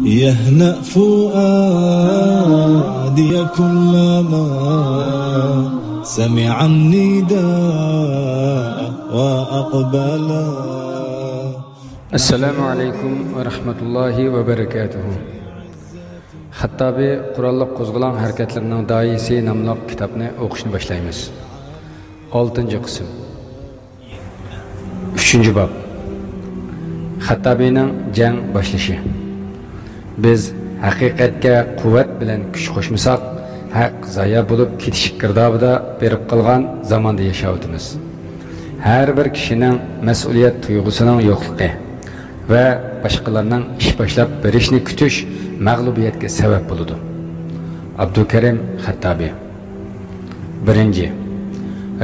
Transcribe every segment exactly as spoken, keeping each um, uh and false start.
يهنأ فؤادي كلما سمع النداء وأقبلا. ئەسسالامۇ ئەلەيكۇم ۋە رەھمەتۇللاھى ۋە بەرىكاتۇھۇ. خەتتابى قوراللىق قوزغىلاڭ ھەرىكەتلىرىنىڭ داھىيسى ناملىق كىتابنى ئوقۇشنى باشلايمىز. ئالتىنچى قىسىم. ئۈچىنچى باب. خەتتابىنىڭ جەڭ باشلىشى. بىز ھەقىقەتكە قۇۋۋەت بىلەن كۈچ قوشمىساق، ھەق زايا بولۇپ كېتىش گىردابىدا بېرىپ قالغان زاماندا ياشاۋاتىمىز. ھەر بىر كىشىنىڭ مەسئۇلىيەت تۇيغۇسىنىڭ يوقلۇقى ۋە باشقىلارنىڭ ئىش باشلاپ بېرىشىنى كۈتۈش مەغلۇبىيەتكە سەۋەب بولىدۇ. ئابدۇكەرىم خەتتابى. بىرىنچى،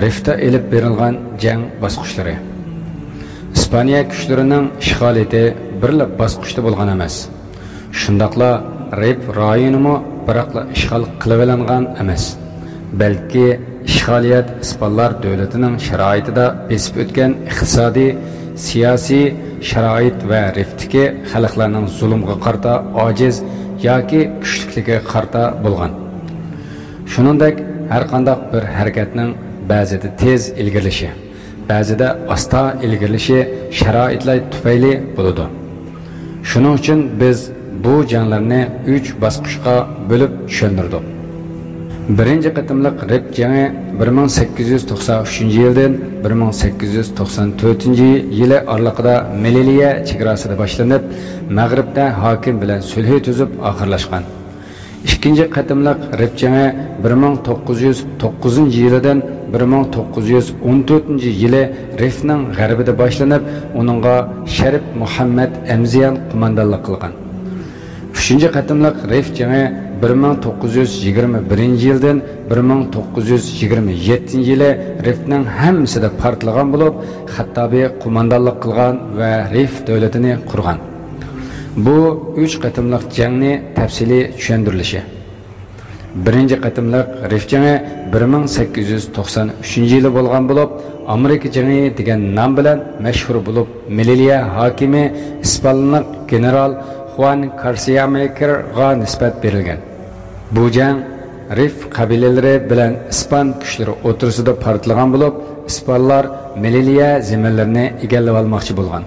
رىفتا ئېلىپ بېرىلغان جەڭ باسقۇچلىرى. ئىسپانىيە كۈچلىرىنىڭ ئىشغالىيىتى بىرلا باسقۇچتا بولغان ئەمەس. شۇنداقلا رىف رايونىمۇ بىراقلا ئىشغال قىلىۋېلىنغان ئەمەس. بەلكى ئىشغالىيەت ئىسپانلار دۆلىتىنىڭ شارائىتىدا بېسىپ ئۆتكەن ئىقتىسادىي، سىياسىي شارائىت ۋە رىفتىكى خەلقلەرنىڭ زۇلۇمغا قارىتا ئاجىز ياكى كۈچلۈكلۈكىگە قارىتا بولغان. شۇنىڭدەك، ھەرقانداق بىر ھەرىكەتنىڭ بەزىدە تېز ئىلگىرىلىشى، بەزىدە ئاستا ئىلگىرىلىشى شارائىتلار تۈپەيلى بولىدۇ. شۇنىڭ ئۈچۈن بىز بۇ جەڭلەرنى ئۈچ باسقۇچقا بۆلۈپ چۈشەندۈردۇق. بىرىنچى قېتىملىق رىف جېڭى بىر مىڭ سەككىز يۈز توقسان ئۈچىنچى يىلدىن بىر مىڭ سەككىز يۈز توقسان تۆتىنچى يىلى ئارىلىقىدا مېلىلىيە چېگراسىدا باشلىنىپ، مەغرىبتە ھاكىم بىلەن سۈلھى تۈزۈپ ئاخىرلاشقان. ئىككىنچى قېتىملىق رىف جېڭى بىر مىڭ توققۇز يۈز توققۇزىنچى يىلىدىن بىر مىڭ توققۇز يۈز ئون تۆتىنچى يىلى رىفنىڭ غەربىدە باشلىنىپ، ئۇنىڭغا شەرىپ مۇھەممەد ئەمزىيان قوماندانلىق قىلغان. ئۈچىنچى قېتىملىق رىف جېڭى بىر مىڭ توققۇز يۈز يىگىرمە بىرىنچى يىلدىن بىر مىڭ توققۇز يۈز يىگىرمە يەتتىنچى يىلى رىفنىڭ ھەممىسىدە پارتلىغان بولۇپ، خەتتابى قوماندانلىق قىلغان ۋە رىف دۆلىتىنى قۇرغان. بۇ ئۈچ قېتىملىق جەڭنى تەپسىلىي چۈشەندۈرۈلۈشى. بىرىنچى قېتىملىق رىف جېڭى بىر مىڭ سەككىز يۈز توقسان ئۈچىنچى يىلى بولغان بولۇپ، ئامېرىكا جېڭى دېگەن نام بىلەن مەشھۇر بولۇپ، مېلىلىيە ھاكىمى ئىسپانلىق گېنېرال خۇئان كارسىيامېكېرغا نىسبەت بېرىلگەن. بۇ جەڭ رىف قەبىلىلىرى بىلەن ئىسپان كۈچلىرى ئوتتۇرىسىدا پارتلىغان بولۇپ، ئىسپانلار مېلىلىيە زېمىنلىرىنى ئىگىلىۋالماقچى بولغان.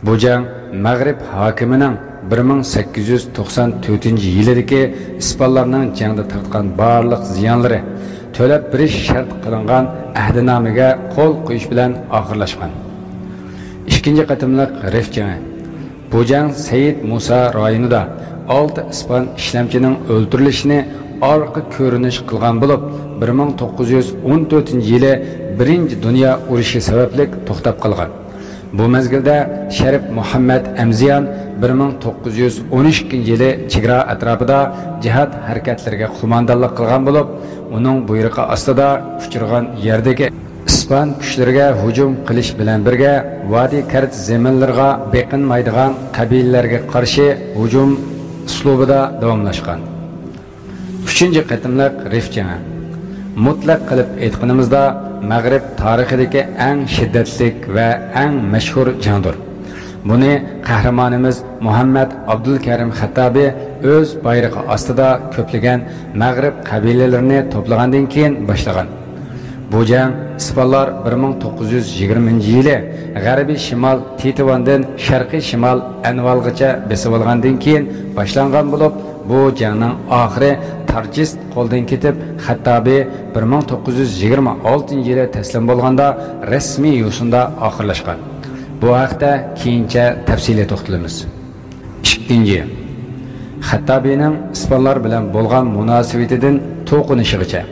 بۇ جەڭ مەغرىب ھاكىمىنىڭ بىر مىڭ سەككىز يۈز توقسان تۆتىنچى يىلىدىكى ئىسپانلارنىڭ جەڭدە تارتقان بارلىق زىيانلىرى، تۆلەپ بېرىش شەرت قىلىنغان ئەھدىنامىگە قول قويۇش بىلەن ئاخىرلاشقان. ئىككىنچى قېتىملىق رىف جېڭى. بۇ جەڭ سەيىد مۇسا رايونىدا ئالتە ئىسپان ئىشلەمچىنىڭ ئۆلتۈرۈلۈشىنى ئارقا كۆرۈنۈش قىلغان بولۇپ، بىر مىڭ توققۇز يۈز ئون تۆتىنچى يىلى بىرىنچى دۇنيا ئۇرۇشى سەۋەبلىك توختاپ قالغان. بۇ مەزگىلدە شەرىپ مۇھەممەد ئەمزىيان بىر مىڭ توققۇز يۈز ئون ئىككىنچى يىلى چېگرا ئەتراپىدا جىھاد ھەرىكەتلىرىگە قوماندانلىق قىلغان بولۇپ، ئۇنىڭ بۇيرۇقى ئاستىدا ئۇچرىغان يەردىكى ئىسپان كۈچلىرىگە ھۇجۇم قىلىش بىلەن بىرگە، ۋادىي كەرت زېمىنلىرىغا بېقىنمايدىغان قەبىلىلەرگە قارشى ھۇجۇم ئۇسلۇبىدا داۋاملاشقان. ئۈچىنچى قېتىملىق رىف جېڭى. مۇتلەق قىلىپ ئېيتقىنىمىزدا، مەغرىب تارىخىدىكى ئەڭ شىددەتلىك ۋە ئەڭ مەشھۇر جەڭدۇر. بۇنى قەھرىمانىمىز مۇھەممەد ئابدۇلكەرىم خەتتابى ئۆز بايرىقى ئاستىدا كۆپلىگەن مەغرىب قەبىلىلىرىنى توپلىغاندىن كېيىن باشلىغان. بۇ جەڭ ئىسپانلار بىر مىڭ توققۇز يۈز يىگىرمىنچى يىلى غەربىي شىمال تېتىۋاندىن شەرقىي شىمال ئەنۋالغىچە بېسىۋالغاندىن كېيىن باشلانغان بولۇپ، بۇ جەڭنىڭ ئاخىرى تارجىست قولدىن كېتىپ، خەتتابى بىر مىڭ توققۇز يۈز يىگىرمە ئالتىنچى يىلى تەسلىم بولغاندا رەسمىي يوسۇندا ئاخىرلاشقان. بۇ ھەقتە كېيىنچە تەپسىلىي توختىلىمىز. ئىككىنچى، خەتتابىنىڭ ئىسپانلار بىلەن بولغان مۇناسىۋىتىدىن توقۇنۇشىغىچە.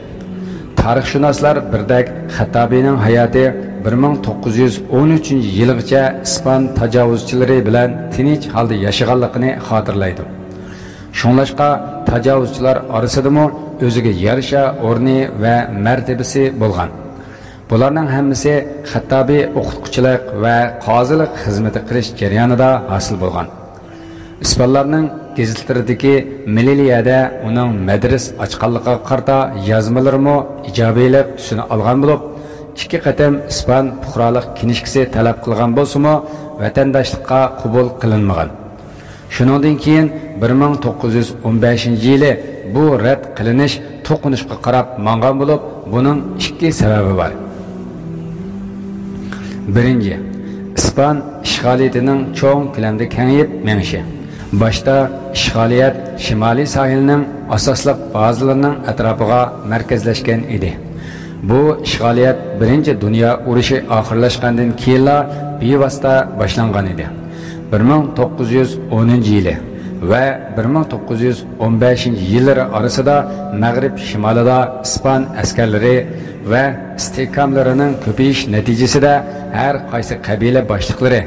تارىخشۇناسلار بىردەك خەتتابىنىڭ ھاياتى بىر مىڭ توققۇز يۈز ئون ئۈچىنچى يىلغىچە ئىسپان تاجاۋۇزچىلىرى بىلەن تىنچ ھالدا ياشىغانلىقىنى خاتىرىلەيدۇ. شۇڭلاشقا تاجاۋۇزچىلار ئارىسىدىمۇ ئۆزىگە يارىشا ئورنى ۋە مەرتىۋىسى بولغان. بۇلارنىڭ ھەممىسى خەتتابى ئوقۇتقۇچىلىق ۋە قازىلىق خىزمىتى قىلىش جەريانىدا ھاسىل بولغان. ئىسپانلارنىڭ گېزىتلىرىدىكى مېلىلىيەدە ئۇنىڭ مەدرىسە ئاچقانلىقىغا قارىتا يازمىلىرىمۇ ئىجابىيلىق تۈسىنى ئالغان بولۇپ، ئىككى قېتىم ئىسپان پۇقرالىق كىنىشكىسى تەلەپ قىلغان بولسىمۇ، ۋەتەنداشلىققا قوبۇل قىلىنمىغان. شۇنىڭدىن كېيىن بىر مىڭ توققۇز يۈز ئون بەشىنچى يىلى بۇ رەت قىلىنىش توقۇنۇشقا قاراپ ماڭغان بولۇپ، بۇنىڭ ئىككى سەۋەبى بار. بىرىنچى، ئىسپان ئىشغالىيىتىنىڭ چوڭ كۆلەمدە كېڭىيىپ مېڭىشى. باشتا ئىشغالىيەت شىمالىي ساھىلنىڭ ئاساسلىق بازىلىرىنىڭ ئەتراپىغا مەركەزلەشكەن ئىدى. بۇ ئىشغالىيەت بىرىنچى دۇنيا ئۇرۇشى ئاخىرلاشقاندىن كېيىنلا بىۋاسىتە باشلانغان ئىدى. بىر مىڭ توققۇز يۈز ئونىنچى يىلى ۋە بىر مىڭ توققۇز يۈز ئون بەشىنچى يىللىرى ئارىسىدا مەغرىب شىمالىدا ئىسپان ئەسكەرلىرى ۋە ئىستىھكاملىرىنىڭ كۆپىيىش نەتىجىسىدە ھەر قايسى قەبىلە باشلىقلىرى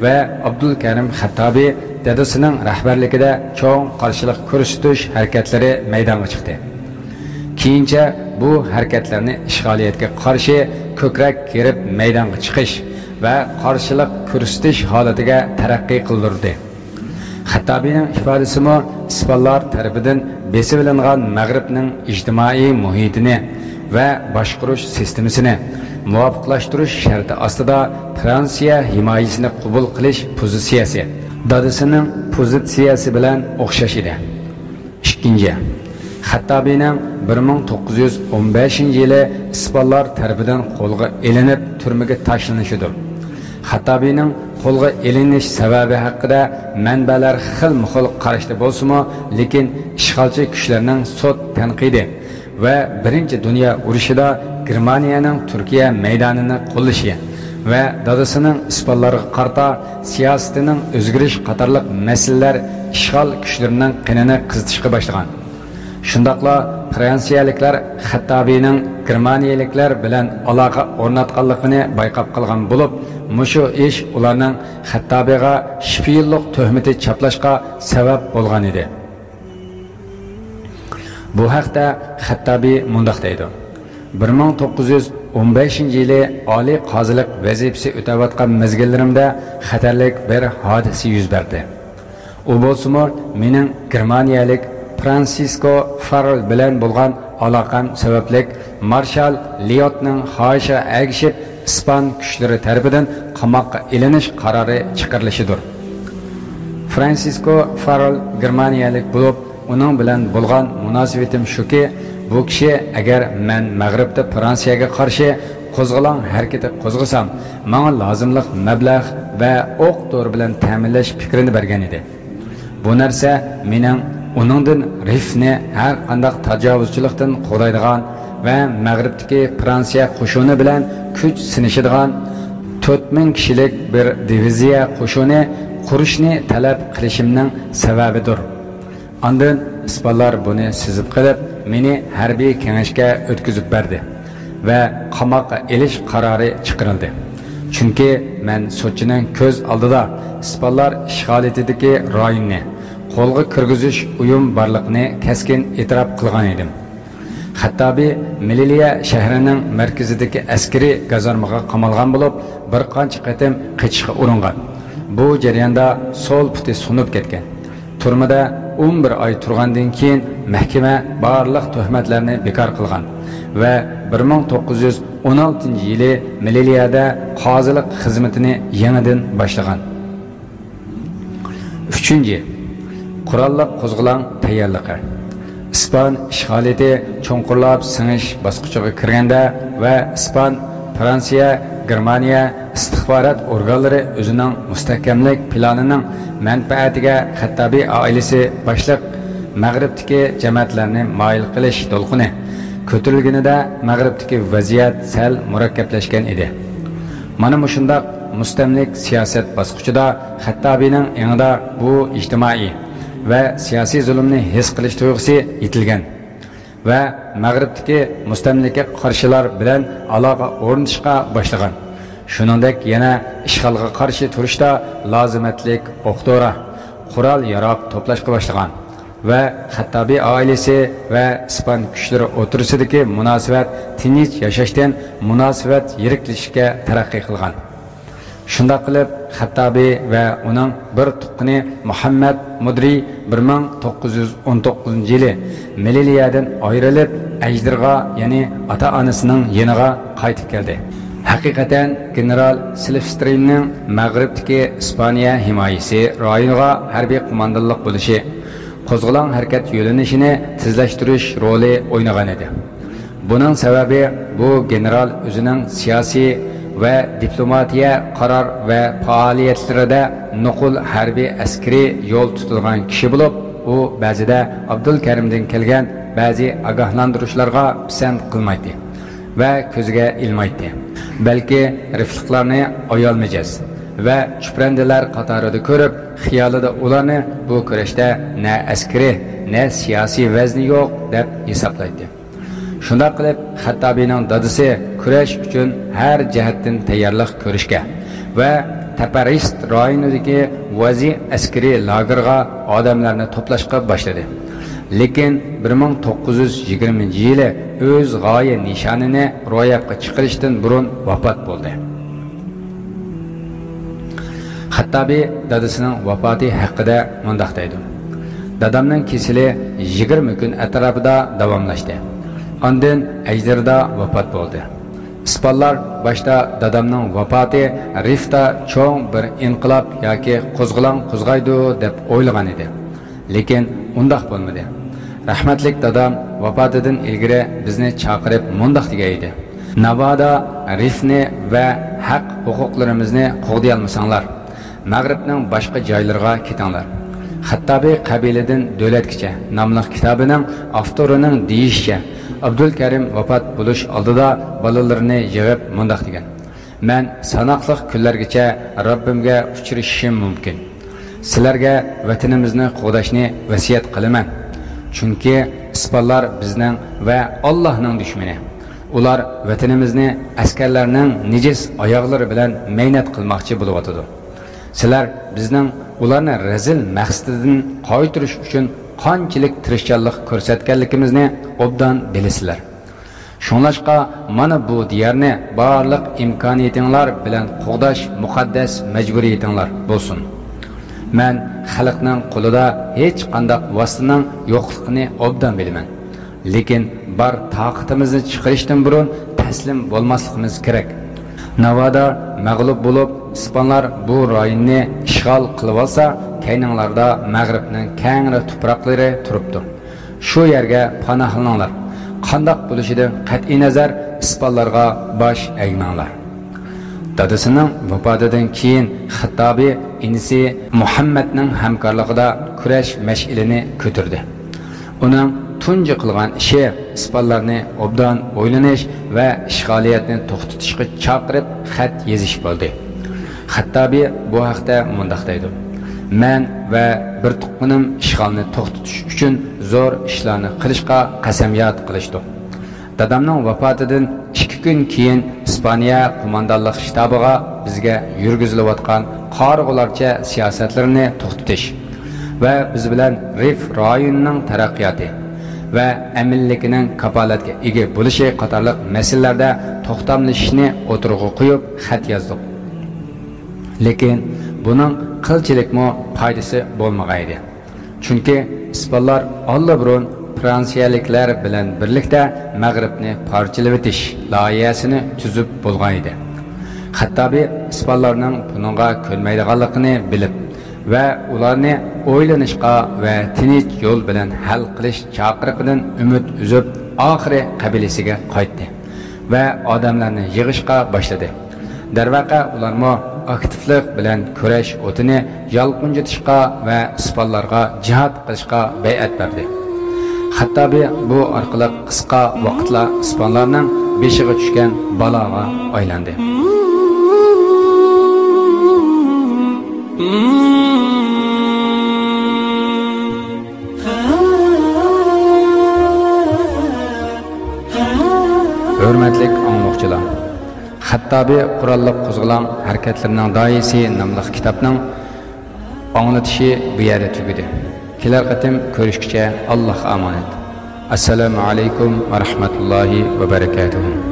ۋە ئابدۇلكەرىم خەتتابى دادىسىنىڭ رەھبەرلىكىدە چوڭ قارشىلىق كۆرسىتىش ھەرىكەتلىرى مەيدانغا چىقتى. كېيىنچە بۇ ھەرىكەتلەرنى ئىشغالىيەتكە قارشى كۆكرەك كېرىپ مەيدانغا چىقىش ۋە قارشىلىق كۆرسىتىش ھالىتىگە تەرەققىي قىلدۇردى. خەتتابىنىڭ ئىپادىسىمۇ ئىسپانلار تەرىپىدىن بېسىۋېلىنغان مەغرىبنىڭ ئىجتىمائىي مۇھىتىنى ۋە باشقۇرۇش سىستېمىسىنى مۇۋاپىقلاشتۇرۇش شەرتى ئاستىدا فرانسىيە ھىمايىسىنى قوبۇل قىلىش پوزىتسىيەسى دادىسىنىڭ پوزىتسىيەسى بىلەن ئوخشاش ئىدى. ئىككىنچى، خەتتابىنىڭ بىر مىڭ توققۇز يۈز ئون بەشىنچى يىلى ئىسپانلار تەرىپىدىن قولغا ئېلىنىپ تۈرمىگە تاشلىنىشىدۇر. خەتتابىنىڭ قولغا ئېلىنىش سەۋەبى ھەققىدە مەنبەلەر خىلمۇ خىل قاراشتا بولسىمۇ، لېكىن ئىشغالچى كۈچلەرنىڭ سوت تەنقىدى ۋە بىرىنچى دۇنيا ئۇرۇشىدا گېرمانىيەنىڭ تۈركىيە مەيدانىنى قوللىشى ۋە دادىسىنىڭ ئىسپانلارغا قارىتا سىياسىتىنىڭ ئۆزگىرىشى قاتارلىق مەسىلىلەر ئىشغال كۈچلىرىنىڭ قېنىنى قىزىتىشقا باشلىغان. شۇنداقلا فرانسىيەلىكلەر خەتتابىنىڭ گېرمانىيەلىكلەر بىلەن ئالاقە ئورناتقانلىقىنى بايقاپ قالغان بولۇپ، مۇشۇ ئىش ئۇلارنىڭ خەتتابىغا شپىيونلۇق تۆھمىتى چاپلاشقا سەۋەب بولغان ئىدى. بۇ ھەقتە خەتتابى مۇنداق دەيدۇ: بىر مىڭ توققۇز يۈز ئون بەشىنچى يىلى ئالىي قازىلىق ۋەزىپىسى ئۆتەۋاتقان مەزگىللىرىمدە خەتەرلىك بىر ھادىسە يۈز بەردى. ئۇ بولسىمۇ مېنىڭ گېرمانىيەلىك فرانسىسكو فاررېل بىلەن بولغان ئالاقەم سەۋەبلىك مارشال ليوتنىڭ خاھىشىغا ئەگىشىپ ئىسپان كۈچلىرى تەرىپىدىن قاماققا ئېلىنىش قارارى چىقىرىلىشىدۇر. فرانسىسكو فاررېل گېرمانىيەلىك بولۇپ، ئۇنىڭ بىلەن بولغان مۇناسىۋىتىم شۇكى، بۇ كىشى ئەگەر مەن مەغرىبتە فرانسىيەگە قارشى قوزغىلاڭ ھەرىكىتى قوزغىسام، ماڭا لازىملىق مەبلەغ ۋە ئوق-دورا بىلەن تەمىنلەش پىكرىنى بەرگەن ئىدى. بۇ نەرسە مېنىڭ ئۇنىڭدىن رىفنى ھەر قانداق تاجاۋۇزچىلىقتىن قوغدايدىغان ۋە مەغرىبتىكى فرانسىيە قوشۇنى بىلەن كۈچ سىنىشىدىغان تۆت مىڭ كىشىلىك بىر دىۋىزىيە قوشۇنى قۇرۇشنى تەلەپ قىلىشىمنىڭ سەۋەبىدۇر. ئاندىن ئىسپانلار بۇنى سېزىپ قېلىپ، مېنى ھەربىي كېڭەشكە ئۆتكۈزۈپ بەردى ۋە قاماققا ئېلىش قارارى چىقىرىلدى. چۈنكى مەن سوتچىنىڭ كۆز ئالدىدا ئىسپانلار ئىشغالىيىتىدىكى رايوننى قولغا كىرگۈزۈش ئويۇم بارلىقىنى كەسكىن ئېتىراپ قىلغان ئىدىم. خەتتابى مېلىلىيە شەھىرىنىڭ مەركىزىدىكى ئەسكىرىي گازارمىغا قامالغان بولۇپ، بىر قانچە قېتىم قېچىشقا ئۇرۇنغان. بۇ جەرياندا سول پۇتى سۇنۇپ كەتكەن. تۈرمىدە ئون بىر ئاي تۇرغاندىن كېيىن، مەھكىمە بارلىق تۆھمەتلەرنى بىكار قىلغان ۋە بىر مىڭ توققۇز يۈز ئون ئالتىنچى يىلى مېلىلىيەدە قازىلىق خىزمىتىنى يېڭىدىن باشلىغان. ئۈچىنچى، قوراللىق قوزغىلاڭ تەييارلىقى. ئىسپان ئىشغالىيىتى چوڭقۇرلاپ سىڭىش باسقۇچىغا كىرگەندە ۋە ئىسپان، فرانسىيە، گېرمانىيە ئىستىخبارات ئورگانلىرى ئۆزىنىڭ مۇستەھكەملىك پىلانىنىڭ مەنپەئەتىگە خەتتابى ئائىلىسى باشلىق مەغرىبتىكى جەمەتلەرنى مايىل قىلىش دولقۇنى كۆتۈرۈلگىنىدە، مەغرىبتىكى ۋەزىيەت سەل مۇرەككەپلەشكەن ئىدى. مانا مۇشۇنداق مۇستەملىك سىياسەت باسقۇچىدا خەتتابىنىڭ ئېڭىدا بۇ ئىجتىمائىي ۋە سىياسىي زۇلۇمنى ھېس قىلىش تۇيغۇسى يېتىلگەن ۋە مەغرىبتىكى مۇستەملىكە قارشىلار بىلەن ئالاقە ئورنىتىشقا باشلىغان. شۇنىڭدەك يەنە ئىشغالغا قارشى تۇرۇشتا لازىمەتلىك ئوق-دورا، قورال-ياراغ توپلاشقا باشلىغان ۋە خەتتابى ئائىلىسى ۋە ئىسپان كۈچلىرى ئوتتۇرىسىدىكى مۇناسىۋەت تىنچ ياشاشتىن مۇناسىۋەت يىرىكلىشىشكە تەرەققىي قىلغان. شۇنداق قىلىپ، خەتتابى ۋە ئۇنىڭ بىر تۇغقىنى مۇھەممەد مۇدرى بىر مىڭ توققۇز يۈز ئون توققۇزىنچى يىلى مېلىلىيەدىن ئايرىلىپ، ئەجدىرغا، يەنى ئاتا-ئانىسىنىڭ يېنىغا قايتىپ كەلدى. ھەقىقەتەن، گېنېرال سىلفسترىننىڭ مەغرىبتىكى ئىسپانىيە ھىمايىسى رايونىغا ھەربىي قوماندانلىق بولۇشى قوزغىلاڭ ھەرىكەت يۆنىلىشىنى تېزلەشتۈرۈش رولى ئوينىغان ئىدى. بۇنىڭ سەۋەبى، بۇ گېنېرال ئۆزىنىڭ سىياسىي ۋە دىپلوماتىيە قارار ۋە پائالىيەتلىرىدە نوقۇل ھەربىي ئەسكىرىي يول تۇتىدىغان كىشى بولۇپ، ئۇ بەزىدە ئابدۇلكەرىمدىن كەلگەن بەزى ئاگاھلاندۇرۇشلارغا پىسەنت قىلمايتتى ۋە كۆزىگە ئىلمايتتى، بەلكى رىفلىقلارنى ئايال مىجەز ۋە چۈپرەندىلەر قاتارىدا كۆرۈپ، خىيالىدا ئۇلارنى بۇ كۈرەشتە نە ئەسكىرىي، نە سىياسىي ۋەزنى يوق دەپ ھېسابلايتتى. شۇنداق قىلىپ، خەتتابىنىڭ دادىسى كۈرەش ئۈچۈن ھەر جەھەتتىن تەييارلىق كۆرۈشكە ۋە تەپەرىست رايونىدىكى ۋەزى ئەسكىرىي لاگېرغا ئادەملەرنى توپلاشقا باشلىدى. لېكىن بىر مىڭ توققۇز يۈز يىگىرمىنچى يىلى ئۆز غايە نىشانىنى روياپقا چىقىرىشتىن بۇرۇن ۋاپات بولدى. خەتتابى دادىسىنىڭ ۋاپاتى ھەققىدە مۇنداق دەيدۇ: «دادامنىڭ كېسىلى يىگىرمە كۈن ئەتراپىدا داۋاملاشتى. ئاندىن ئەجدىرىدا ۋاپات بولدى.» ئىسپانلار باشتا دادامنىڭ ۋاپاتى رىفتا چوڭ بىر ئىنقىلاب ياكى قوزغىلاڭ قوزغايدۇ دەپ ئويلىغان ئىدى. لېكىن ئۇنداق بولمىدى. رەھمەتلىك دادام ۋاپاتىدىن ئىلگىرى بىزنى چاقىرىپ مۇنداق دېگەن ئىدى: «ناۋادا رىفنى ۋە ھەق ھوقۇقلىرىمىزنى قوغدىيالمىساڭلار، مەغرىبنىڭ باشقا جايلىرىغا كېتىڭلار.» «خەتتابى قەبىلىدىن دۆلەتكىچە» ناملىق كىتابىنىڭ ئاپتورىنىڭ دېيىشىچە، ئابدۇلكەرىم ۋاپات بولۇش ئالدىدا بالىلىرىنى يىغىپ مۇنداق دېگەن: «مەن ساناقلىق كۈنلەرگىچە رەببىمگە ئۇچرىشىشىم مۇمكىن. سىلەرگە ۋەتىنىمىزنى قوغداشنى ۋەسىيەت قىلىمەن. چۈنكى ئىسپانلار بىزنىڭ ۋە ئاللاھنىڭ دۈشمىنى. ئۇلار ۋەتىنىمىزنى ئەسكەرلەرنىڭ نىجىس ئاياغلىرى بىلەن مەينەت قىلماقچى بولۇۋاتىدۇ. سىلەر بىزنىڭ ئۇلارنى رەزىل مەقسىتىدىن قايتۇرۇش ئۈچۈن قانچىلىك تىرىشچانلىق كۆرسەتكەنلىكىمىزنى ئوبدان بىلىسىلەر. شۇڭلاشقا، مانا بۇ دىيارنى بارلىق ئىمكانىيىتىڭلار بىلەن قوغداش مۇقەددەس مەجبۇرىيىتىڭلار بولسۇن. مەن خەلقنىڭ قولىدا ھېچقانداق ۋاسىتىنىڭ يوقلۇقىنى ئوبدان بىلىمەن. لېكىن بار تاقىتىمىزنى چىقىرىشتىن بۇرۇن تەسلىم بولماسلىقىمىز كېرەك. ناۋادا مەغلۇپ بولۇپ، ئىسپانلار بۇ رايوننى ئىشغال قىلىۋالسا، كەينىڭلاردا مەغرىبنىڭ كەڭرى تۇپراقلىرى تۇرۇپتۇ. شۇ يەرگە پاناھلىنىڭلار. قانداق بولۇشىدىن قەتئىينەزەر، ئىسپانلارغا باش ئەگمەڭلار.» دادىسىنىڭ ۋاپاتىدىن كېيىن خەتتابى ئىنىسى مۇھەممەدنىڭ ھەمكارلىقىدا كۈرەش مەشئىلىنى كۆتۈردى. ئۇنىڭ تۇنجى قىلغان ئىشى ئىسپانلارنى ئوبدان ئويلىنىش ۋە ئىشغالىيەتنى توختىتىشقا چاقىرىپ خەت يېزىش بولدى. خەتتابى بۇ ھەقتە مۇنداق دەيدۇ: «مەن ۋە بىر تۇغقىنىم ئىشغالنى توختىتىش ئۈچۈن زور ئىشلارنى قىلىشقا قەسەمياد قىلىشتۇق. دادامنىڭ ۋاپاتىدىن ئىككى كۈن كېيىن ئىسپانىيە قوماندانلىق شتابىغا بىزگە يۈرگۈزۈلۈۋاتقان قارىغۇلارچە سىياسەتلىرىنى توختىتىش ۋە بىز بىلەن رىف رايونىنىڭ تەرەققىياتى ۋە ئەمىنلىكىنىڭ كاپالەتكە ئىگە بولۇشى قاتارلىق مەسىلىلەردە توختاملىشىشنى ئوتتۇرىغا قويۇپ خەت يازدۇق. لېكىن بۇنىڭ قىلچىلىكمۇ پايدىسى بولمىغانىدى. چۈنكى ئىسپانلار ئاللىبۇرۇن فرانسىيەلىكلەر بىلەن بىرلىكتە مەغرىبنى پارچىلىۋېتىش لايىھەسىنى تۈزۈپ بولغانىدى. خەتتابى ئىسپانلارنىڭ بۇنىڭغا كۆنمەيدىغانلىقىنى بىلىپ ۋە ئۇلارنى ئويلىنىشقا ۋە تىنچ يول بىلەن ھەل قىلىش چاقىرىقىدىن ئۈمىد ئۈزۈپ، ئاخىرى قەبىلىسىگە قايتتى ۋە ئادەملەرنى يىغىشقا باشلىدى. دەرۋەقە، ئۇلارمۇ ئاكتىپلىق بىلەن كۈرەش ئوتىنى يالقۇنجىتىشقا ۋە ئىسپانلارغا جىھاد قىلىشقا بەيئەت بەردى. خەتتابى بۇ ئارقىلىق قىسقا ۋاقىتلا ئىسپانلارنىڭ بېشىغا چۈشكەن بالاغا ئايلاندى. ھۆرمەتلىك ئاڭلىغۇچىلار! خەتتابى قوراللىق قوزغىلاڭ ھەرىكەتلىرىنىڭ داھىيسى ناملىق كىتابنىڭ ئاڭلىتىشى بۇ يەردە تۈگىدى. كېلەر قېتىم كۆرۈشكىچە ئاللاھقا ئامانەت. ئەسسالامۇ ئەلەيكۇم ۋە رەھمەتۇللاھى ۋە بەرىكاتۇھۇ.